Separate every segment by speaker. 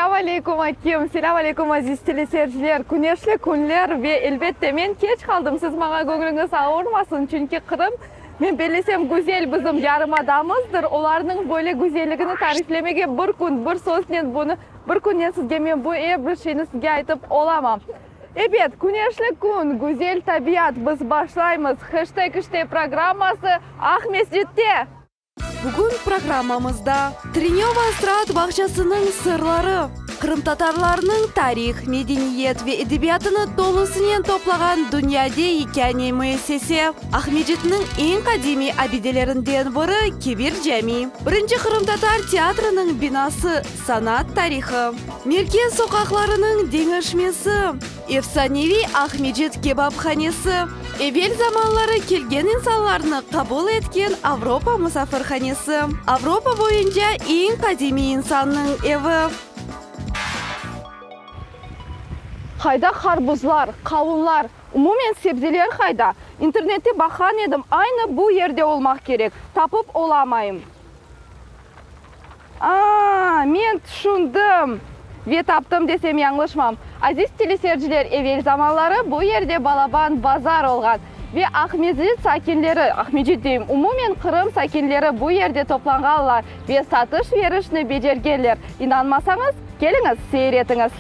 Speaker 1: Selâm aleyküm, Akim! Selâm aleyküm, aziz teleseyirciler! Küneşli künler ve, elbette, men keç qaldım, siz maña göñlüñiz ağırmasın, çünki Qırım, men bellesem, güzel bizim yarımadamızdır. Olarnıñ böyle güzelligini tariflemege bir kün, bir söznen bunı, bir künnen sizge men bu er bir şeyni sizge aytıp olamam. Ebet, küneşli kün, güzel tabiat, biz başlaymız Heşteg işte programması Aqmescitte!
Speaker 2: Bugün programmamızda, Trenöva istraat bağçasınıñ sırları, qırımtatarlarnıñ tarih, medeniyet ve edebiyatını tolusınen toplağan dünyada yekâne müessese, Aqmescitniñ eñ qadimiy abidelerinden biri Kebir cami, birinci qırımtatar teatriniñ binası, sanat tarihı, merkez soqaqlarınıñ deñişmesi, Efsaneviy Aqmecit kebaphanesi, evel zamanları kelgen insanlarnı qabul etken Avropa musafirhanesi, Avropa boyunca eñ qadimiy insannıñ evi.
Speaker 1: Qayda qarbuzlar, qavunlar, umumen sebzeler qayda? İnternette baqqan edim, aynı bu yerde olmaq kerek, tapıp olamayım. A-a, men tüşündim ve taptım desem yañlışmam. Aziz teleseyirciler, evel zamanları bu yerde balaban bazar olğan ve Aqmescit sakinleri, Aqmescit deyim, umumen Qırım sakinleri bu yerde toplanğanlar ve satış-verişni becergenler. İnanmasañız, keliñiz, seyir etiñiz.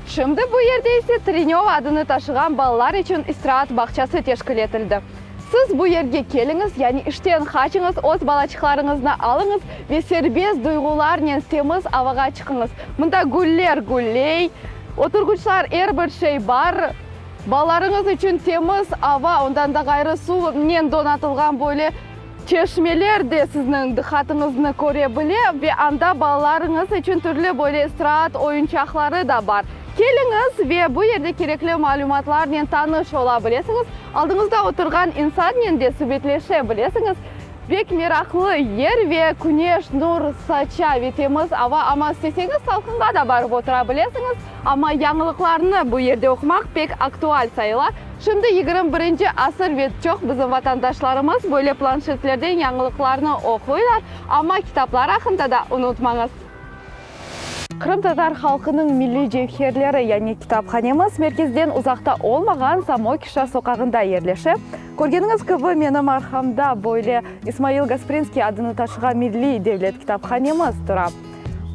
Speaker 1: Şimdi bu yerde ise Trenöva adını taşığan balalar içün istiraat bağçası teşkil etildi. Siz bu yerge keliñiz, yani işten qaçıñız, öz balaçıqlarıñıznı alıñız ve serbest duyğularnen temiz avağa çıqıñız. Mında güller gülley, oturğıçlar, er bir şey bar. Balalarıñız içün temiz ava, ondan da ğayrı suvnen donatılğan böyle Çeşmeler de sizniñ diqqatıñıznı köre bile ve anda balalarıñız içün türlü böyle istiraat oyunçaqları da bar. Keliñiz ve bu yerde kerekli malümatlarnen tanış ola bilesiñiz, aldıñızda oturğan insannen de subetleşe bilesiñiz. Pek meraqlı yer ve küneş nur saça ve temiz ava, amma isteseñiz salqınğa da barıp otura bilesiñiz. Amma yañılıqlarnı bu yerde oqumaq pek aktual sayıla. Şimdi 21-nci asır ve çoq bizim vatandaşlarımız böyle planşetlerden yañılıqlarnı oquylar, amma kitaplar aqqında da unutmañız. Qırımtatar halqınıñ milliy cevherleri, yani kitaphanemiz merkezden uzaqta olmağan Samokişa soqağında yerleşe. Körgeniñiz kibi, menim arqamda böyle İsmail Gasprinskiy adını taşığan milliy devlet kitaphanemiz tura.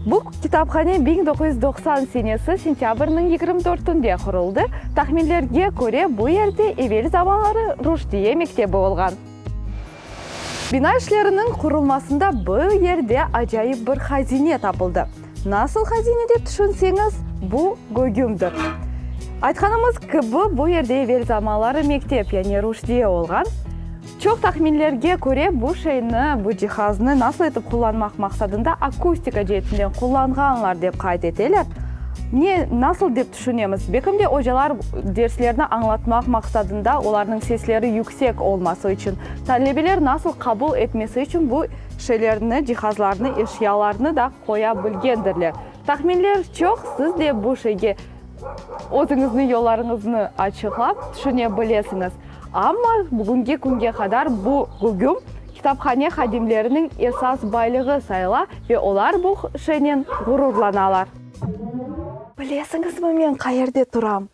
Speaker 1: Bu kitaphane 1990 senesi sentâbrniñ 24-ünde quruldı. Tahminlerge köre, bu yerde evel zamanları ruşdiye mektebi olğan. Bina işleriniñ qurulmasında bu yerde acayip bir hazine tapıldı. Nasıl hazine dep tüşünseñiz, bu gögümdir. Aytqanımız kibi, bu yerde evel zamanları mektep, yani ruşdiye olğan. Çoq tahminlerge köre, bu şeyni, bu cihaznı nasıl etip qullanmaq maqsadında akustika ceetinden qullanğanlar, dep qayd eteler. Ne, nasıl dep tüşünemiz? Belki de ocalar derslerni añlatmaq maqsadında olarnıñ sesleri yüksek olması içün, talebeler nasıl qabul etmesi içün bu şeylerni, cihazlarnı, eşyalarnı da qoya bilgendirler. Tahminler çoq, siz de bu şeyge özüñizni yollarıñıznı açıqlap tüşüne bilesiñiz. Amma bugünki künge qadar bu gügüm kitaphane hadimleriniñ esas baylığı sayıla ve olar bu şeynen ğururlanalar. Bilesiñizmi, men qayerde turam?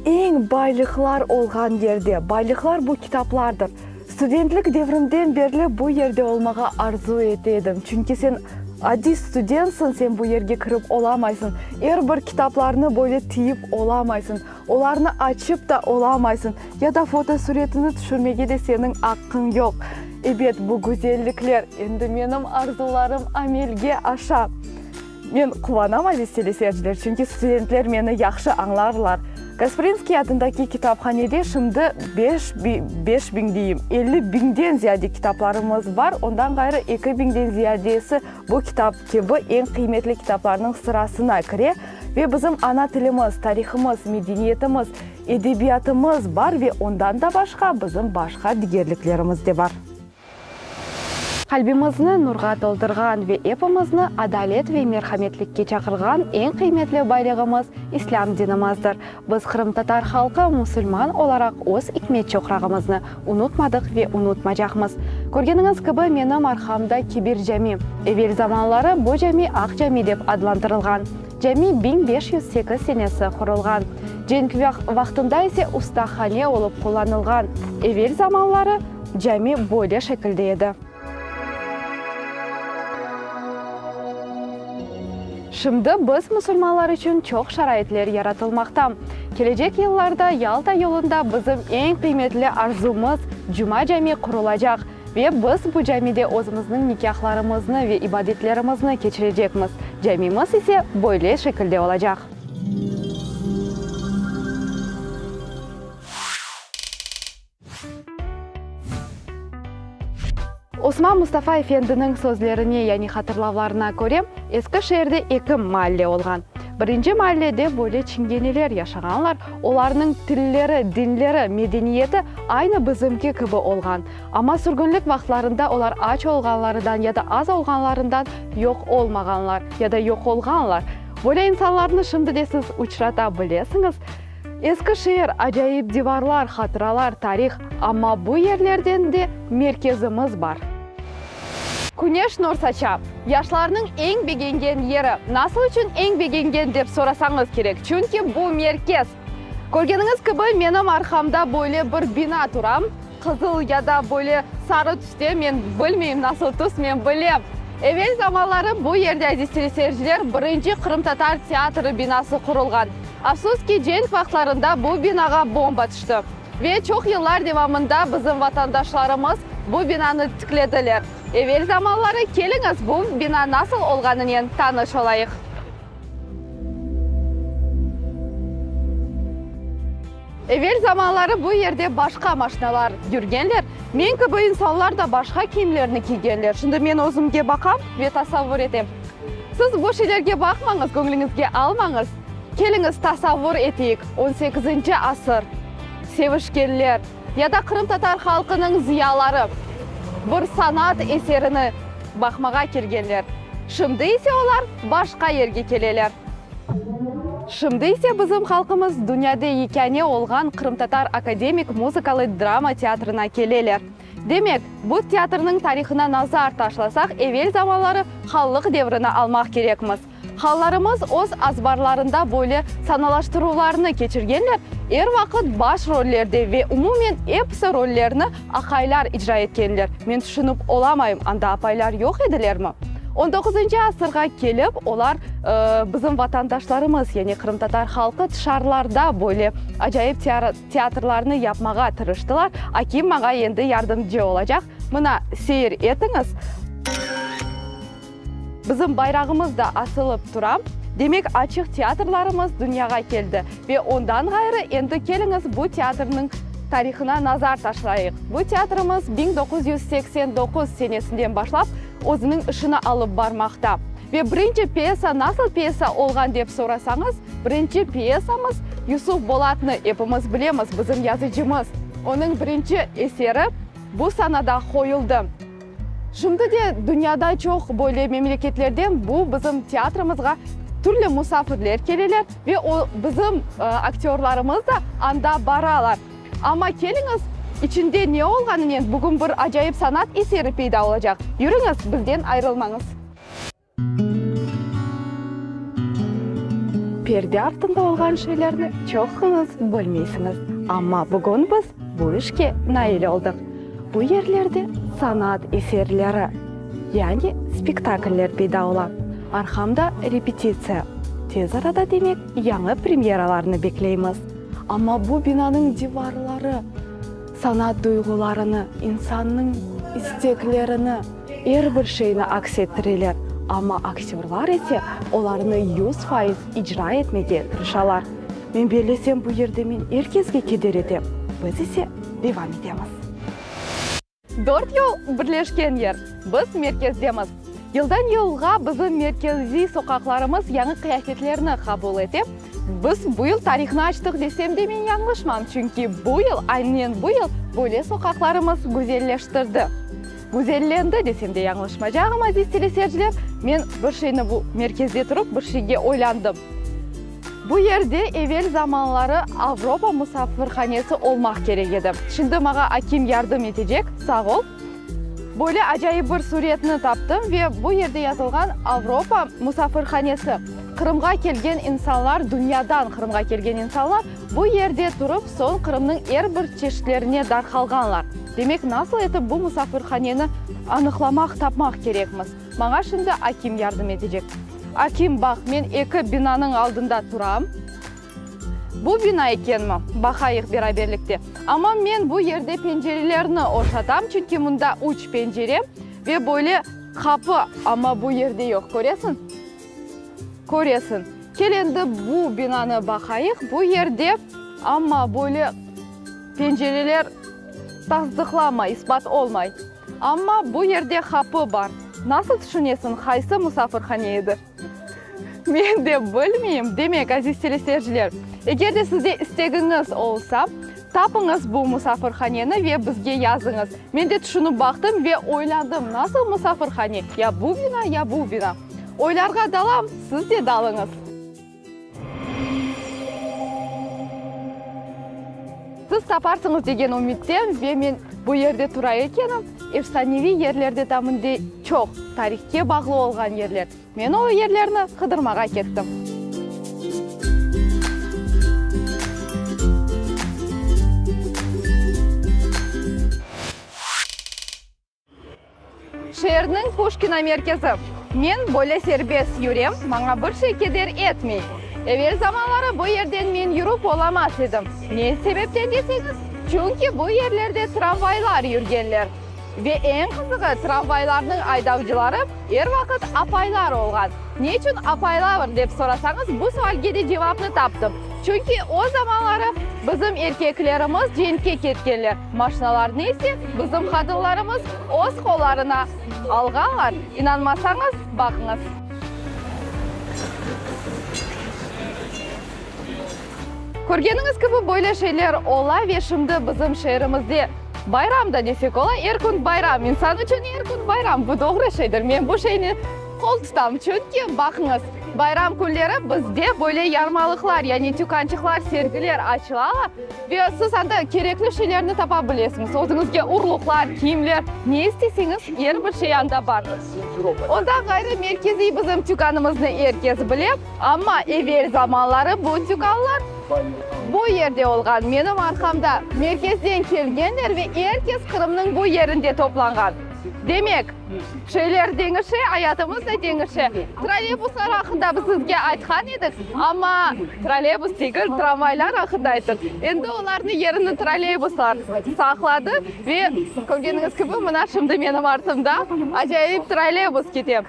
Speaker 1: Eñ baylıqlar olğan yerde. Baylıqlar bu kitaplardır. Studentlik devrimden berli bu yerde olmağa arzu ete edim. Çünki sen adiy studentsiñ, sen bu yerge kirip olamaysıñ. Er bir kitaplarnı böyle tiyip olamaysıñ. Olarnı açıp da olamaysıñ, ya da fotosuretini tüşürmege de seniñ aqqıñ yoq. Ebet, bu güzellikler, endi menim arzularım amelge aşa. Men quvanam, aziz teleseyirciler, çünki studentler meni yahşı añlarlar. Gasprinskiy adındaki kitaphanede şimdi beş 5000 deyim, 50 biñden ziyade kitaplarımız bar, ondan ğayrı eki biñden ziyadesi bu kitap kibi eñ qıymetli kitaplarnıñ sırasına kire. Ve bizim ana tilimiz, tarihımız, medeniyetimiz, edebiyatımız bar ve ondan da başqa bizim başqa digerliklerimiz de bar. Qalbimizni nurğa toldurğan ve epimizni adalet ve merhametlikke çaqırğan eñ qıymetli baylığımız İslâm dinimizdir. Biz, qırımtatar halqı, musulman olaraq öz ikmet çoqrağımıznı unutmadıq ve unutmacaqmız. Körgeniñiz kibi, menim arqamda Kebir cami. Evel zamanları bu cami Aq cami dep adlandırılğan. Cami 1508 senesi qurulğan. Cenk vaqtında ise ustahane olıp qullanılğan. Evel zamanları cami böyle şekilde edi. Şimdi biz, musulmanlar içün çoq şaraitler yaratılmaqta. Kelecek yıllarda Yalta yolunda bizim eñ qıymetli arzumız, Cuma cami qurulacaq ve biz bu camide özümizniñ nikâhlarımıznı ve ibadetlerimizni keçirecekmiz. Camimiz ise böyle şekilde olacaq. Osman Mustafa efendiniñ sözlerine, yani hatırlavlarına köre, eski şeerde eki maalle olğan. Birinci maallede böyle çingeneler yaşağanlar, olarnıñ tilleri, dinleri, medeniyeti aynı bizimki kibi olğan. Amma sürgünlik vaqtlarında olar aç olğanlarından ya da az olğanlarından yoq olmağanlar ya da yoq olğanlar. Böyle insanlarnı şimdi de siz uçrata bilesiñiz. Eski şeer, acayip divarlar, hatıralar, tarih, amma bu yerlerden de merkezimiz bar. Küneş nur saça. Yaşlarnıñ eñ begengen yeri. Nasıl içün eñ begengen dep sorasañız kerek, çünki bu merkez. Körgeniñiz kibi, menim arqamda böyle bir bina tura, qızıl ya da böyle sarı tüste, men bilmeyim nasıl tüs, men bilem. Evel zamanları bu yerde, aziz teleseyirciler, birinci qırımtatar teatri binası qurulğan. Afsus ki, cenk vaqtlarında bu binağa bomba tüşti. Ve çoq yıllar devamında bizim vatandaşlarımız bu binanı tiklediler. Evel zamanları keliñiz bu bina nasıl olğanınen tanış olayıq. Evel zamanları bu yerde başqa maşinalar yürgenler, men kibi insanlar da başqa kiyimlerni kiygenler. Şimdi men özümge baqam ve tasavvur etem. Siz bu şeylerge baqmañız, göñlüñizge almañız. Keliñiz, tasavvur eteyik, on sekizinci asır, sevişkenler ya da qırımtatar halqınıñ ziyaları bir sanat eserini baqmağa kelgenler. Şimdi ise olar başqa yerge keleler. Şimdi ise bizim halqımız dünyada yekâne olğan Qırımtatar akademik muzıkalı drama teatrına keleler. Demek, bu teatrniñ tarihına nazar taşlasaq, evel zamanları hanlıq devrini almaq kerekmiz. Hanlarımız öz azbarlarında böyle sanalaştıruvlarnı keçirgenler, er vaqıt baş rollerde ve umumen episi rollerni aqaylar icra etkenler. Men tüşünip olamayım, anda apaylar yoq edilermi? On doquzıncı asırğa kelip, olar, bizim vatandaşlarımız, yani qırımtatar halqı tışarılarda böyle acayip teatrlarnı yapmağa tırıştılar. Akim maña endi yardımcı olacaq. Mına, seyir etiñiz. Bizim bayrağımız da asılıp tura. Demek, açıq teatrlarımız dünyağa keldi. Ve ondan ğayrı, endi keliñiz bu teatrniñ tarihına nazar taşlayıq. Bu teatrimiz 1989 senesinden başlap özüniñ işini alıp barmaqta. Ve birinci pyesa nasıl pyesa olğan dep sorasañız, birinci pyesamız Yusuf Bolatnı epimiz bilemiz, bizim yazıcımız. Onıñ birinci eseri bu sanada qoyuldı. Şimdi de dünyada çoq böyle memleketlerden bu bizim teatrımızğa türlü musafirler keleler ve o bizim aktörlarımız da anda baralar. Amma keliñiz, içinde ne olğanınen bugün bir acayip sanat eseri peyda olacaq. Yürüñiz, bizden ayrılmañız. Perde artında olğan şeylerni çoquñız bilmeysiñiz, amma bugün biz bu işke nail oldıq. Bu yerlerde sanat eserleri, yani spektakller peyda ola. Arqamda repetitsiya. Tez arada, demek, yañı premyeralarnı bekleymiz. Amma bu binanıñ divarları sanat duyğularını, insannıñ isteklerini, Er bir şeyni aks ettireler, amma aktörlar ise olarnı 100% icra etmege tırışalar. Men bellesem, bu yerde men er kesge keder etem. Biz ise devam etemiz. Dört yol birleşken yer. Biz merkezdemiz. Yıldan yılğa bizim merkeziy soqaqlarımız yañı qıyafetlerni qabul ete. Biz bu yıl tarihnı açtıq desem de men yañlışmam, çünki bu yıl, aynen bu yıl böyle soqaqlarımız güzelleştirdi. Güzellendi desem de yañlışmacağım, aziz teleseyirciler. Men bir şeyni bu merkezde turıp, bir şeyge oylandım. Bu yerde evel zamanları Avropa musafirhanesi olmaq kerek edi. Şimdi maña Akim yardım etecek, sağ ol. Böyle acayip bir suretni taptım ve bu yerde yazılğan Avropa musafirhanesi. Qırımğa kelgen insanlar, dünyadan Qırımğa kelgen insanlar bu yerde turıp, soñ Qırımnıñ er bir çeşitlerine darqalğanlar. Demek, nasıl etip bu musafirhaneni anıqlamaq, tapmaq kerekmiz? Maña şimdi Akim yardım etecek. Akim, baq, men eki binanıñ aldında turam. Bu bina ekenmi? Baqayıq beraberlikte. Amma men bu yerde pencerelerni oşatam, çünki mında üç pencere ve böyle qapı, amma bu yerde yoq. Köresiñ? Köresiñ. Kel endi bu binanı baqayıq. Bu yerde, amma böyle pencereler tasdıqlamay, isbat olmay. Amma bu yerde qapı bar. Nasıl tüşünesiñ, qaysı musafirhane edi? Men de bilmeyim. Demek, aziz teleseyirciler, eger de sizde istegiñiz olsa, tapıñız bu musafirhaneni ve bizge yazıñız. Men de tüşünip baqtım ve oylandım, nasıl musafirhane, ya bu bina, ya bu bina. Oylarğa dalam, siz de dalıñız. Siz taparsıñız degen ümüttem ve men bu yerde tura ekenim, efsaneviy yerlerde taminde çoq, tarihke bağlı olğan yerler. Men o yerlerni qıdırmağa kettim. Şeerniñ Puşkina merkezi. Men böyle serbest yürem, maña bir şey keder etmey. Evel zamanları bu yerden men yürüp olamaz edim. Ne sebepten deseñiz, çünki bu yerlerde tramvaylar yürgenler. Ve eñ qızığı, tramvaylarnıñ aydavcıları er vaqıt apaylar olğan. Ne içün apaylar dep sorasañız, bu sualge de cevapnı taptım. Çünki o zamanları bizim erkeklerimiz cenkke ketkenler, maşinalarnı ise bizim qadınlarımız öz qollarına alğanlar. İnanmasañız, baqıñız. Körgeniñiz kibi, böyle şeyler ola ve şimdi bizim şeerimizde bayram da desek ola, er kün bayram, insan içün er kün bayram, bu doğru şeydir, men bu şeyni qol tutam, çünki, baqıñız, bayram künleri bizde böyle yarmalıqlar, yani tükânçıqlar, sergiler açılalar ve siz anda kerekli şeylerni tapa bilesiñiz, özüñizge urluqlar, kiyimler, ne isteseñiz, er bir şey anda bar. Ondan ğayrı, merkeziy bizim tükânımıznı er kes bile. Amma evel zamanları bu tükânlar bu yerde olğan, menim arqamda, merkezden kelgenler ve er kes Qırımnıñ bu yerinde toplanğan. Demek, şeyler deñişe, ayatımız da deñişe. Trolleybuslar aqqında biz sizge aytqan edik, amma trolleybus degil, tramvaylar aqqında ayttıq. Endi olarnıñ yerini trolleybuslar saqladı ve, körgeniñiz kibi, mına şimdi menim artımda acayip trolleybus kete.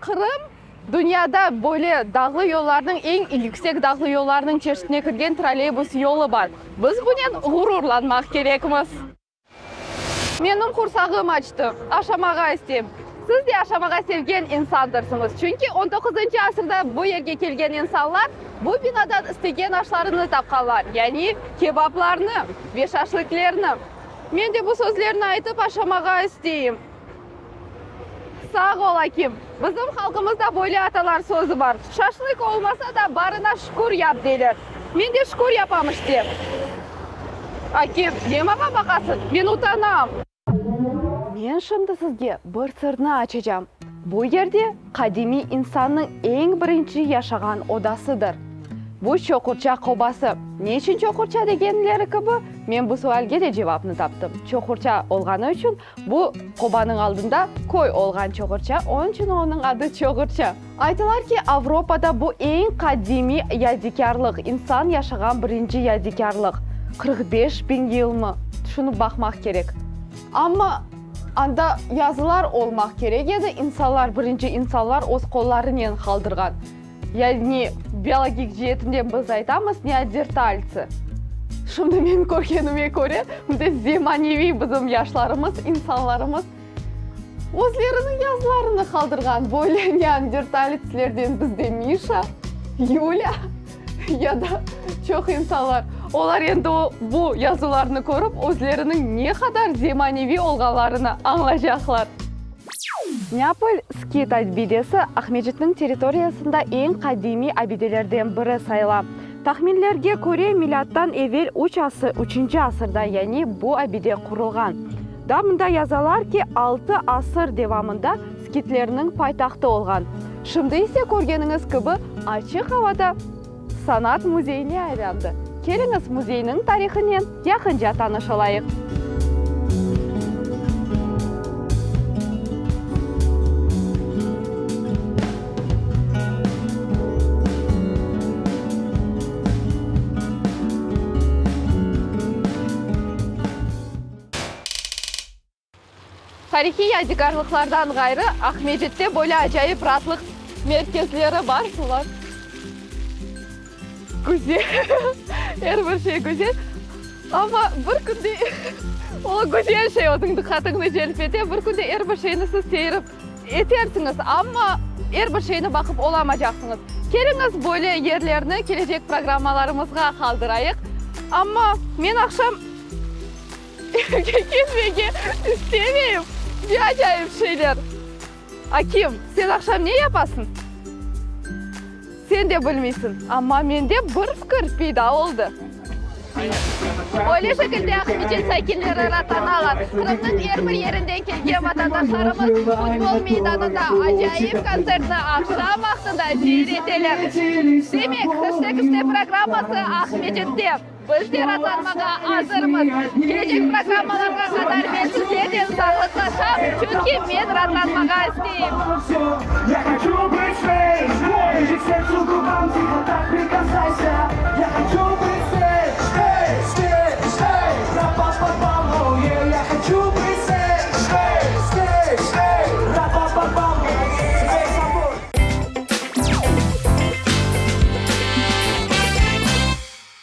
Speaker 1: Qırım. Dünyada böyle dağlı yollarnıñ eñ yüksek dağlı yollarnıñ çeşitine kirgen trolleybus yolu bar. Biz bunen ğururlanmaq kerekmiz. Menim qursağım açtı, aşamağa isteyim. Siz de aşamağa sevgen insandırsıñız, çünki on doquzıncı asırda bu yerge kelgen insanlar bu binadan istegen aşlarını tapqanlar, yani kebaplarnı ve şaşlıklerni. Men de bu sözlerni aytıp aşamağa isteyim. Sağ ol, Akim. Bizim halqımızda böyle atalar sözü bar, Şaşlık olmasa da, barına şükür yap, deyler. Men de şükür yapam işte. Akim, ne maña baqasıñ? Men utanam. Men şimdi sizge bir sırnı açacam. Bu yerde qadimiy insannıñ eñ birinci yaşağan odasıdır. Bu Çoqurça qobası. Ne içün Çoqurça degenleri kibi, men bu sualge de cevapnı taptım. Çoqurça olğanı içün Bu qobanıñ aldında köy olğan Çoğurça, onıñ içün onıñ adı Çoğurça. Aytalar ki, Avropada bu eñ qadimiy yadikârlıq, insan yaşağan birinci yadikârlıq. 45 biñ yılmı? Tüşünip baqmaq kerek. Amma anda yazılar olmaq kerek edi, insanlar, birinci insanlar öz qollarınen qaldırğan. Yani biologik ceetinden biz aytamız, neandertaltsı. Şimdi men körgenime köre, mında zemaneviy bizim yaşlarımız, insanlarımız özleriniñ yazılarını qaldırğan. Böyle neandertaletslerden bizde Mişa, Yulâ ya da çoq insanlar. Olar endi bu yazılarnı körip, özleriniñ ne qadar zemaneviy olğanlarını añlaycaqlar. Neapol skit abidesi Aqmescitniñ territoriyasında eñ qadimiy abidelerden biri sayıla. Tahminlerge köre, milâttan evel üç ası üçünci asırda, yani bu abide qurulğan. Daa mında yazalar ki, altı asır devamında skitlerniñ paytahtı olğan. Şimdi ise, körgeniñiz kibi, açıq avada sanat müzeyine aylandı. Keliñiz, müzeyniñ tarihınen yaqınca tanış olayıq. Tarihiy yadigarlıqlardan ğayrı, Aqmescitte böyle acayip raatlıq merkezleri bar. Bular güzel, er bir şey güzel. Amma bir künde o güzel şey özüñ diqqatıñnı celp ete, bir künde er bir şeyni siz seyirip etersiñiz, amma er bir şeyni baqıp olamacaqsıñız. Keliñiz, böyle yerlerni kelecek programmalarımızğa qaldırayıq. Amma men aqşam Evge ketmege istemeyim. Ne acayip şeyler! Akim, sen aqşam ne yapasıñ? Sen de bilmeysiñ, amma mende bir fikir peyda oldı. Böyle şekilde Aqmescit sakinleri ratlanalar. Qırımnıñ er bir yerinden kelgen vatandaşlarımız futbol meydanında acayip kontsertni aqşam vaqtında seyir eteler. Demek, Hışte Kışte programması Aqmescitte. Biz de raatlanmağa azırmız. Kelecek programmalarğa qadar men sizlernen sağlıqlaşam, çünki men raatlanmağa isteyim.